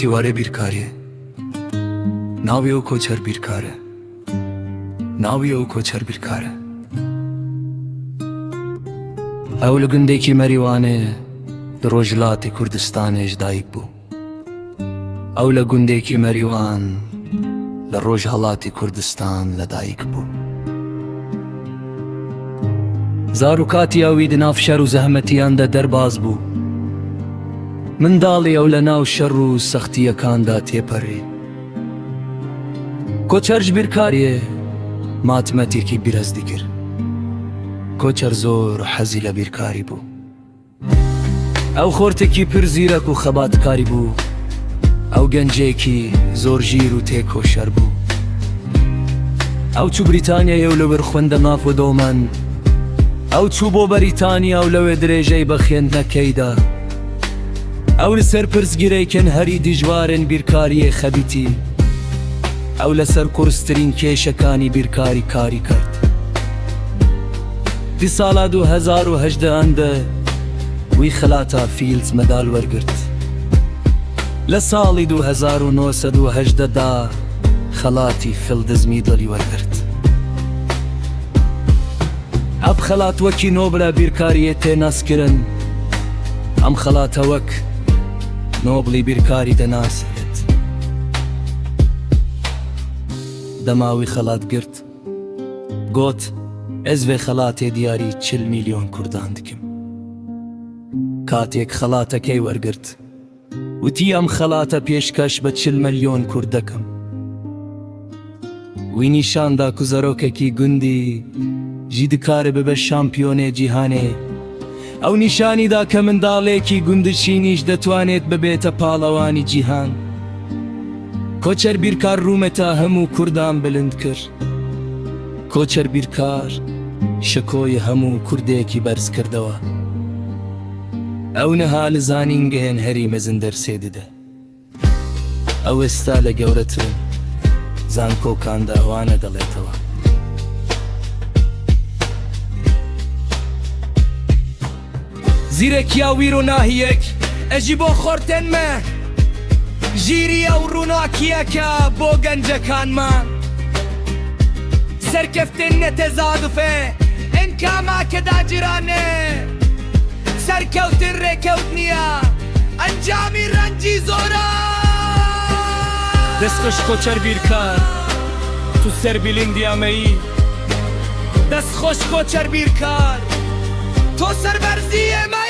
کەتی وارێ بیرکاریێ. ناوی ئەو کۆچەر بیرکارە. ناوی ئەو کۆچەر بیرکارە. ئەو لە گوندێکی مەریوانێ لە ڕۆژهەڵاتی کوردستانێ ژ دایک بوو. ئەو لە گوندێکی مەریوان لە ڕۆژهەڵاتی کوردستان لەدایک بوو. زاروکاتی ئەوی دناف شەر و زەهمەتیاندا دەرباز بوو. منداڵی ئەو لە ناو شەڕ و سەختییەکاندا تێپەڕی. کۆچەر ژ بیرکاریێ ماتماتیکی بیرەز دکرد. کۆچەر زۆر حەزی لە بیرکاری بوو. ئەو خۆرتێکی پر زیرەک و خەباتکاری بوو. ئەو گەنجێکی زۆر ژیر و تێکۆشەر بوو. ئەو چوو بریتانیایە و لەوێ خوێندە ماف و دۆمەن. ئەو چوو بۆ بەریتانیا و لەوێ درێژەی بە خوێندنەکەی دا. ئەو لەسەر پرسگرێکن هەری دژوارن بیرکاریێ خەبیتی. ئەو لەسەر قورسترین کێشەکانی بیرکاری کاری کرد. دی ساڵا 2018 ئەندە وی خەلاتا فیلدز مەدال وەرگرت. لە ساڵی 2918 دا خەڵاتی فیلدز میدڵی وەرگرت. ئەم خەڵات وەکی نۆبلە بیرکاریێ تێ ناسکردن. ئەم خەڵاتە وەک نۆبڵی بیرکاری دەناسرێت. دەماوی خەڵات گرت گۆت ئەز ڤێ خەڵاتێ دیاری 40 میلیۆن کوردان دکم. کاتێک خەڵاتەکەی وەرگرت وتی ئەم خەڵاتە پێشکەش بە 40 ملیۆن کورد دەکەم. وی نیشاندا کو زەرۆکێکی گوندی ژی دکارێ ببە شامپیۆنێ جیهانێ. ئەو نیشانیدا کە منداڵێکی گوندنشینیش دەتوانێت ببێتە پاڵەوانی جیهان. کۆچەر بیرکار ڕوومەتا هەموو کوردان بلند کرد. کۆچەر بیرکار شکۆی هەموو کوردێکی بەرز کردەوە. ئەو نها لە زانینگەیەن هەری مەزن دەرسێ ددە. ئەو ئێستا لە گەورەترن زانکۆکاندا وانە دەڵێتەوە. زیرەکیا ویر و ناهیەک ئەژی بۆ خۆرتێن مە ژیریە و ڕووناکیەکە بۆ گەنجەکانمان. سەرکەفتن نە تەزادوفێ ئەنکاما کەدا جیرانێ. سەرکەوتن ڕێکەوت نییە، ئەنجامی ڕەنجی زۆرە. دەستخۆش کۆچەر بیرکار، تو سەربیلندیا مەیی. دەستخۆش کۆچەر بیرکار، تۆ سەربەرزی ئێمەی.